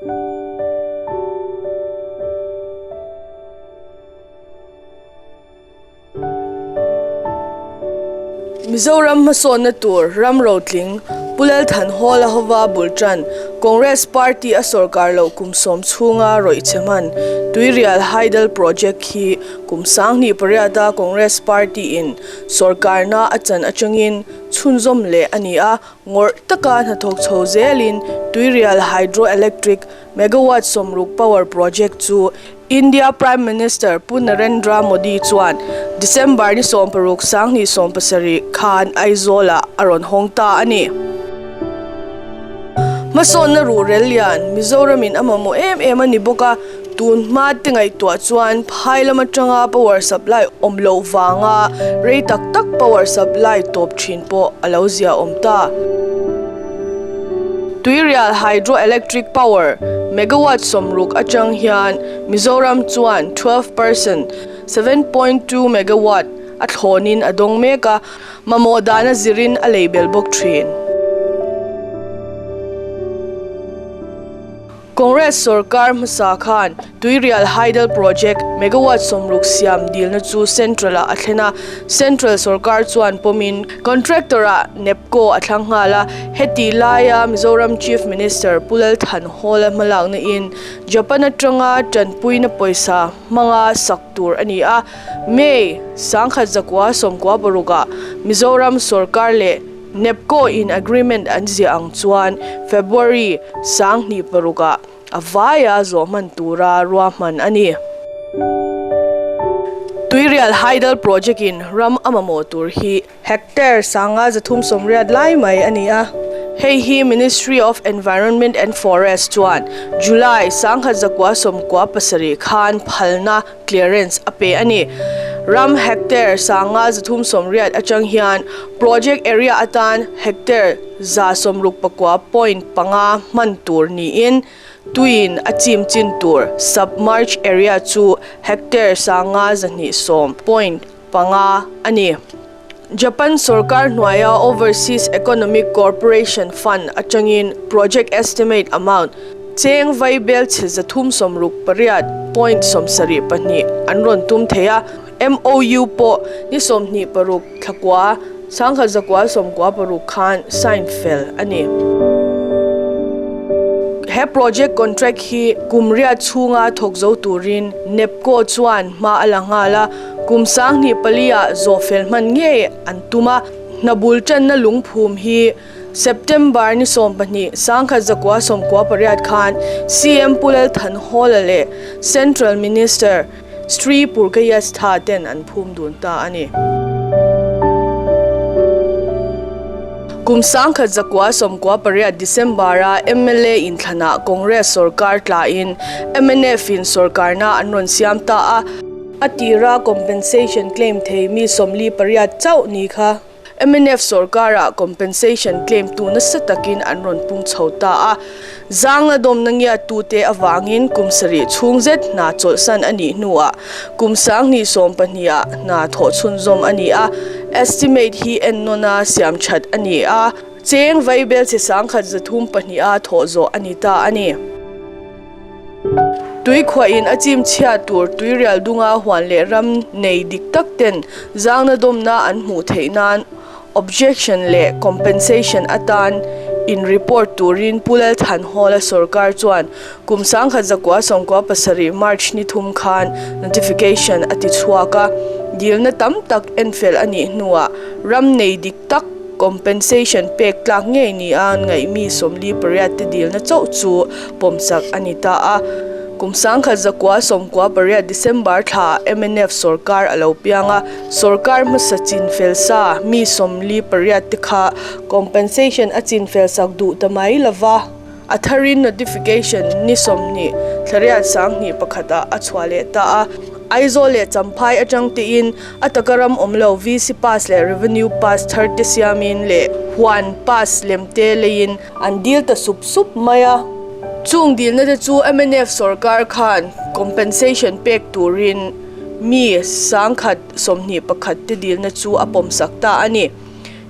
Mizoram hmasawnna tur ram rotling Pu Lalthanhawla hova bul tan Congress party a sawrkar loh kum sawm chhunga rawih chhe hman Tuirial Hydel Project hi kum 2008 a Congress party in sawrkarna a chan atangin chhunzawm leh a ni a, ngawrh taka hnathawk chho zelin Tuirial Hydro Electric Megawatt 60 power project chu India Prime Minister Pu Narendra Modi chuan December ni 16 2017 khan Aizawl-ah a rawn hawng ta a ni. Hmasawnna ruhrel lian Mizoramin a mamawh em em a ni bawk a, tun hma te ngaihtuah chuan phai lam atanga power supply awm loh vanga rei tak tak power supply tawp thin pawh a lo zia awm ta. Tuirial Hydro Electric Power megawatt 60 atang hian Mizoram chuan 12%, 7.2 megawatt, a thlawnin a dawng mek a, mamawh dana zirin a lei bel bawk thin. Congress sorkar hmasa khan Tuirial Hydel Project megawatt 60 siam dilna chu Central-ah a thlen a, Central sorkar chuan pawmin contractor-ah NEPCO a thlang nghal a, heti laia Mizoram Chief Minister Pu Lalthanhawla hmalakna in Japan atanga tanpuina pawisa hmanga sak tur a ni a, May 1996-ah Mizoram sorkar leh NEPCO in agreement an ziah ang chuan February 2006-ah a vaia zawh hman tura ruahman a ni. Tuirial Hydel Project in ram a mamawh tur hi hectare 5380 lai mai a ni a. Hei hi Ministry of Environment and Forest chuan July 1997 khan phalna clearance a pe a ni. Ram hectare 5380 atang hian project area atan hectare 169.5 hman tur niin tuiin a chim chin tur submerged area chu hectare 5210.5 a ni. Japan sarkar hnuaia Overseas Economic Cooperation Fund atangin project estimate amount cheng vai bel chhe 368.72 an rawn tum thei a, MOU pawh ni 26 thlakua 1996 khan sign fel a ni. He project contract hi kum riat chhunga thawk zo turin NEPCO chuan hma a la nghal a, kum 2004-ah zawh fel hman ngei an tum a, hna bul tanna lungphum hi September ni 12 1998 khan CM Pu Lalthanhawla leh Central Minister Sri Purkayastha ten an phum dun ta a ni. Kum 1998 December-a mla inthlanah Congress sorkar tlain mnf in sorkarna an rawn siam ta a. A tira compensation claim thei mi 48 chauh ni kha. Mnf sorkarah compensation claim tu nasa takin an rawn pung chho ta a, zangna dawmna ngiattute avangin kum sarih chhung zet hna chawlhsan a nih hnuah kum 2012-ah hna thawh chhunzawm a ni a, estimate hi ennawna siam that a ni a, cheng vaibel chhe 1302-a thawh zawh a ni ta a ni. Tuikhuahin a chim chhiat tur tuirial dunga huan leh ram nei dik tak ten zangna dawmna an hmuh theih nan objection leh compensation atan in report turin Pu Lalthanhawla sorkar chuan kum 1997 March ni thum khan notification a ti chhuak a, dilna tam tak enfel a nih hnuah ram nei dik tak compensation pek tlak ngei ni a ngaih mi 48 te dilna chauh chu pawmsak a ni ta a. Kum 1998 December thla mnf sorkar a lo piang a, sorkar hmasa chin fel sa mi 48 te kha compensation a chin fel sak duh ta mai lova, a tharin notification ni 20 thlariat 21 ah a chhuah leh ta a. Aizawl leh Champhai atang tein a taka ram awm lo VC pass leh revenue pass thar te siamin leh huan pass lem te leiin an dil ta sup sup mai a. Chung dilna te chu mnf sorkar khan compensation pek turin mi 121 te dilna chu a pawmsak ta a ni.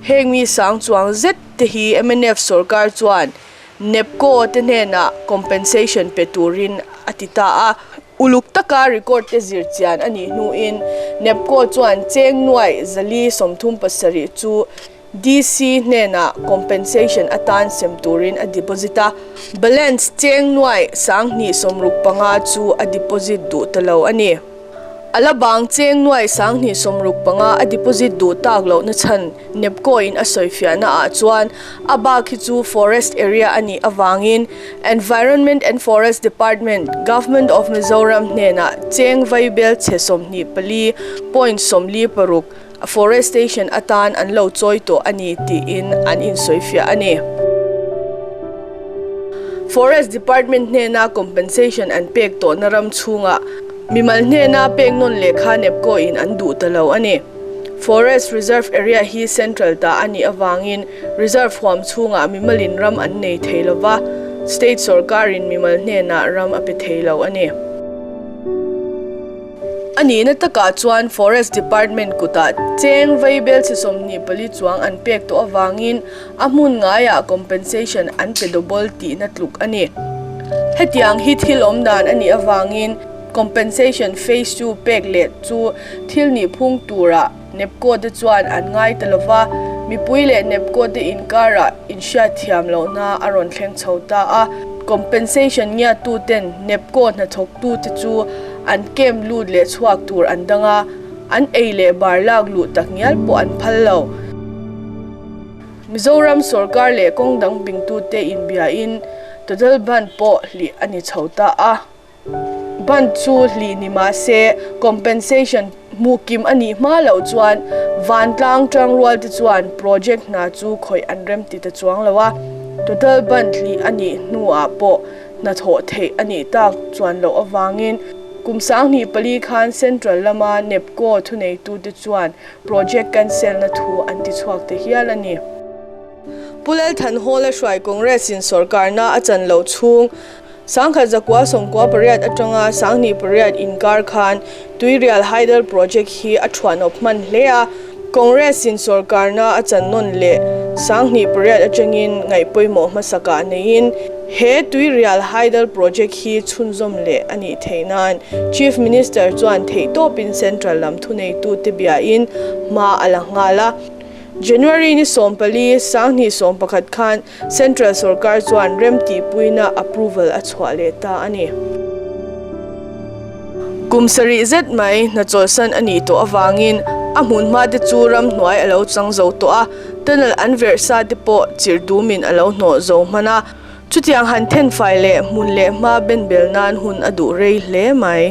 Heng mi sang chuang zet te hi mnf sorkar chuan. NEPCO te hnenah compensation pe turin a ti ta a. Uluk taka record te zir chian a nih hnuin NEPCO chuan cheng nuaih 437 chu DC hnenah compensation atan sem turin a deposit a, balance cheng nuaih 2065 chu a deposit duh ta lo a ni. A la bang cheng nuaih 2065 a deposit duh tak lohna chhan NEPCO in a sawifiahna ah chuan a bak hi chu forest area a nih avangin Environment and Forest Department, Government of Mizoram hnenah cheng vaibel chhe 24.46 Afforestation atan an lo chawi tawh a ni tiin an insawifiah a ni. Forest Department hnena compensation an pek tawhna ram chhungah mimal hnena pek nawn lehkha NEPCO in an duh ta lo a ni. Forest Reserve Area hi Central ta a nih avangin Reserve huam chhungah mimalin ram an nei thei lova, State sawrkarin mimal hnenah ram a pe thei lo a ni. A nihna takah chuan Forest Department kutah cheng vaibel chhe 24 chuang an pek tawh avangin a hmun ngaiah compensation an pe double tihna tluk a ni. Hetiang hi thil awm dan a nih avangin compensation phase 2 pek leh chu thil nihphung turah NEPCO te chuan an ngai ta lova, mipui leh NEPCO te inkarah inhriatthiam lohna a rawn thleng chho ta a. Compensation ngiattuten NEPCO hnathawktute chu an camp lut leh chhuak tur an dang a, an ei leh bar lak luh tak ngial pawh an phal lo. Mizoram sorkar leh kawng dang pingtute inbiain Total Bandh pawh hlih a ni chho ta a. Bandh chu hlih ni mah se compensation hmuh kim a nih hma loh chuan vantlang tangrual te chuan project hna chu khawih an rem ti ta chuang lo a, total bandh hlih a nih hnuah pawh hnathawh theih a nih tak chuan loh avangin kum 2004 khan central lama NEPCO thuneitute chuan project cancel na thu an ti chhuak ta hial a ni. Pu Lalthanhawla hruai Congress in sorkarna a chan loh chhung 1998 atanga 2008 inkar khan Tuirial Hydel Project hi a thuanawp hman hle a, Congress in sorkarna a chan nawn leh 2008 atangin ngaihpawimawh hmasakah neiin he Tuirial Hydel Project hi chhunzawm leh a nih theih nan Chief Minister chuan theihtawpin Central lam thuneitute biain hma a la nghal a. January ni 14, 2011 khan Central sorkar chuan remtihpuina approval a chhuah leh ta a ni. Kum sarih zet mai hna chawlhsan a nih tawh avangin a hmunhma te chu ramhnuai a lo chang zo tawh a, tunnel an verh sa te pawh chirh dumin a lo hnawh zo hman a. Chutiang han thenfai leh hmun leh hma benbel nan hun a duh rei hle mai.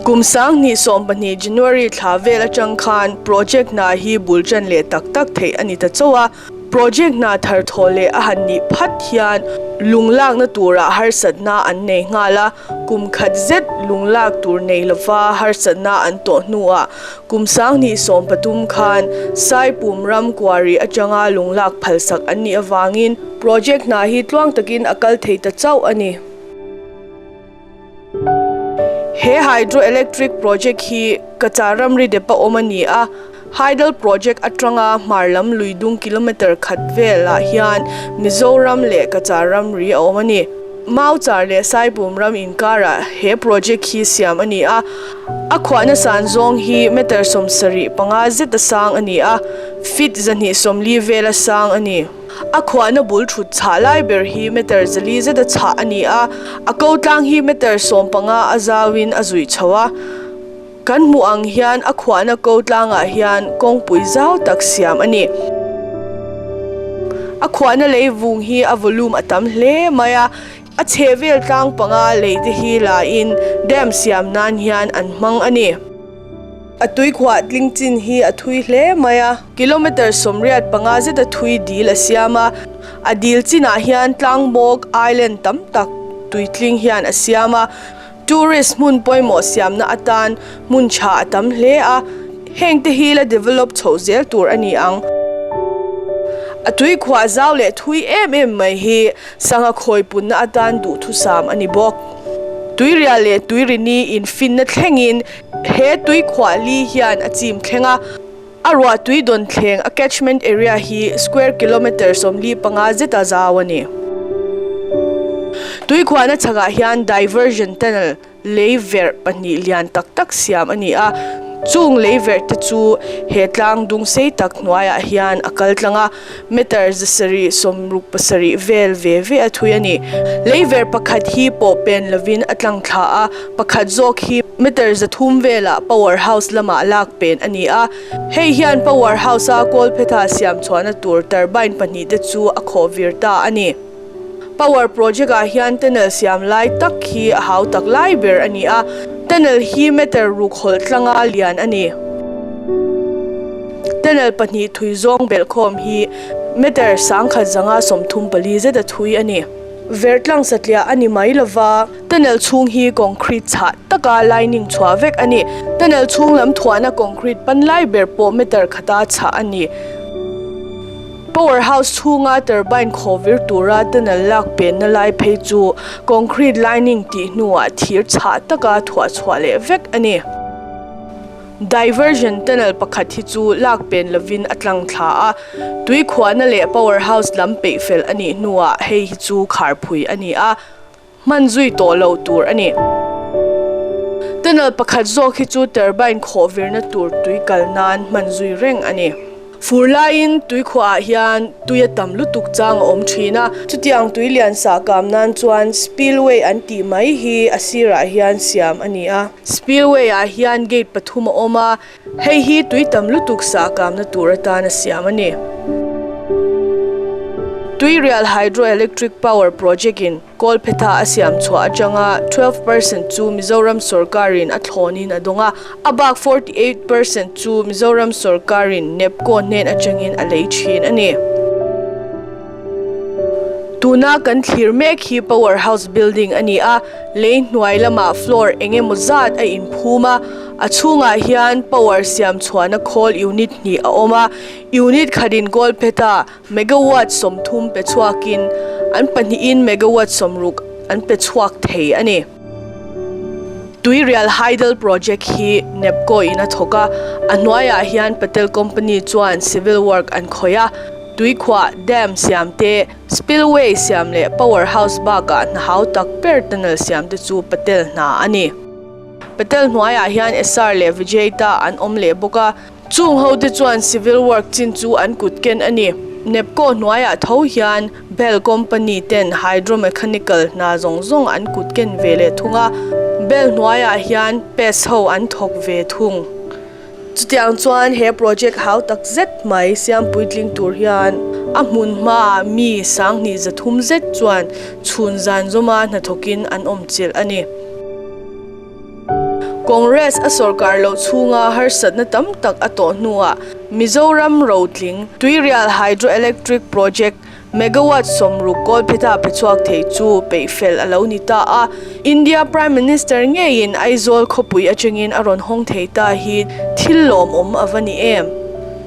Kum 2012 January thla vel atang khan project hna hi bul tan leh tak tak theih a ni ta chauh a. Project hna thar thawh leh a han nih phat hian lung lakna turah harsatna an nei nghal a, kum khat zet lung lak tur nei lova harsatna an tawh hnuah Kum 2013 khan Saipum ram quarry atanga lung lak phalsak an nih avangin project hna hi tluang takin a kal thei ta chauh a ni. He hydroelectric project hi Kachar ramri depa awm a ni a, hydel project atanga hmar lam lui dung kilometre khat velah hian Mizoram leh Kachar ramri a awm a ni. Mauchar leh Saipum ram inkarah he project hi siam a ni a, a khuahna san zawng hi meter 75 zeta sang a ni a, feet 240 vela sang a ni. A khuahna bul thut chhah lai ber hi meter 400 zeta chhah a ni a, a ko tlang hi meter 15 a zauin a zuih chho a. Kan hmuh ang hian a khuahna ko tlangah hian kawngpui zau tak siam a ni. A khuahna lei vung hi a volume a tam hle mai a, a chhehvel tlang panga lei te hi la in dam siam nan hian an hmang a ni. A tui khuah tling chin hi a thui hle mai a, kilometre 85 zeta thui dil a siam a, a dil chinah hian tlang bawk island tam tak tui tling hian a siam a. Tourist hmun pawimawh siamna atan hmun tha a tam hle a, heng te hi la develop chhoh zel tur a ni ang. A tui khuah zau leh thui em em mai hi sangha khawi punna atan duhthusam a ni bawk. Tuirial leh tuirini infinna thlengin he tui khuah li hian a chim thleng a. A ruah tui dawn thleng a catchment area hi square kilometre 45 zeta zau a ni. Tuikhuahna chhakah hian diversion tunnel lei verh pahnih lian tak tak siam a ni a, chung lei verh te chu he tlang dung sei tak hnuaiah hian a kal tlang a, meter 770 vel ve ve a thui a ni. Lei verh pakhat hi pawh pen lovin a tlang thla a, pakhat zawk hi meter 300 velah power house lamah lak pen a ni a, hei hian power house a kawlphetha siam chhuahna tur turbine pahnih te chu a khawh vir ta a ni. Power project ah hian tunnel siam lai tak hi a hau tak lai ber a ni a, tunnel hi meter ruk hawlh tlanga lian a ni. Tunnel pahnih thui zawng belhkhawm hi meter 1134 zet a thui a ni. Vertlang satliah a ni mai lova, tunnel chhung hi concrete chhah taka lining chhuah vek a ni. Tunnel chhung lam thuahna concrete pan lai ber pawh meter khata chhah a ni. Power house chhunga turbine khaw vir tura tunnel lak penna lai phei chu concrete lining tih hnuah thir chhah taka thuah chhuah leh vek a ni. Diversion tunnel pakhat hi chu lak pen lovin a tlang thla a, tui khuahna leh power house lam peih fel a nih hnuah hei hi chu kharphui a ni a. Hman zui tawh loh tur a ni. Tunnel pakhat zawk hi chu turbine khawh virna tur tui kal nan hman zui reng a ni. Fur laiin tui khuahah hian tui a tam lutuk chang a awm thin a. Chutiang tui lian sah kam nan chuan spillway an tih mai hi a sirah hian siam a ni a. Spillway ah hian gate pathum a awm a, Hei hi tui tam lutuk sah kamna tur atana siam a ni. Tuirial Hydroelectric Power Project in Kawlphetha a siam chhuah atanga 12 percent chu Mizoram sawrkarin a thlawnin a dawng a, a bak 48 percent chu Mizoram sawrkarin NEPCO hnen atangin a lei thin a ni. Tuna kan thlir mek hi Power House building a ni a, lei hnuai lamah floor eng emaw zat a inphum a, A chhungah hian power siam chhuahna khawl unit hnih a awm a, unit khatin Kawlphetah megawatt 30 pe chhuakin an pahnihin megawatt 60 an pe chhuak thei a ni. Tuirial Hydel Project hi NEPCO in a thawk a, a hnuaiah hian Patel Company chuan civil work an khawih a, tuikhuah, dam siam te, spillway siam leh power house bakah hna hau tak ber tunnel siam te chu Patel hna a ni. Patel hnuaiah hian Essar leh Vijayta an awm leh bawk a, chung ho te chuan civil work chin chu an kut ken a ni. NEPCO hnuaiah tho hian Bell company ten hydromechanical hna zawng zawng an kut ken ve leh thung a, Bell hnuaiah hian PES ho an thawk ve thung. Chutiang chuan he project hau tak zet mai siam puitling tur hian a hmun hmaah mi 2300 zet chuan chhun zan zawma hnathawkin an awm chilh a ni. Congress a sawrkar loh chhunga harsatna tam tak a tawh hnuah Mizoram rotling Tuirial Hydroelectric Project Megawatt 60 kawlphetha pe chhuak thei chu peih fel a lo ni ta a, India Prime Minister ngeiin Aizawl khawpui atangin a rawn hawng thei ta hi thil lawmawm a va ni em?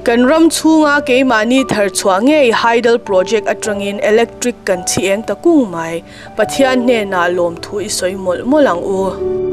Kan ram chhunga keimahni thar chhuah ngei Hydel Project atangin electric kan chhi eng ta kung mai. Pathian hnenah lawmthu i sawi mawlh mawlh ang u.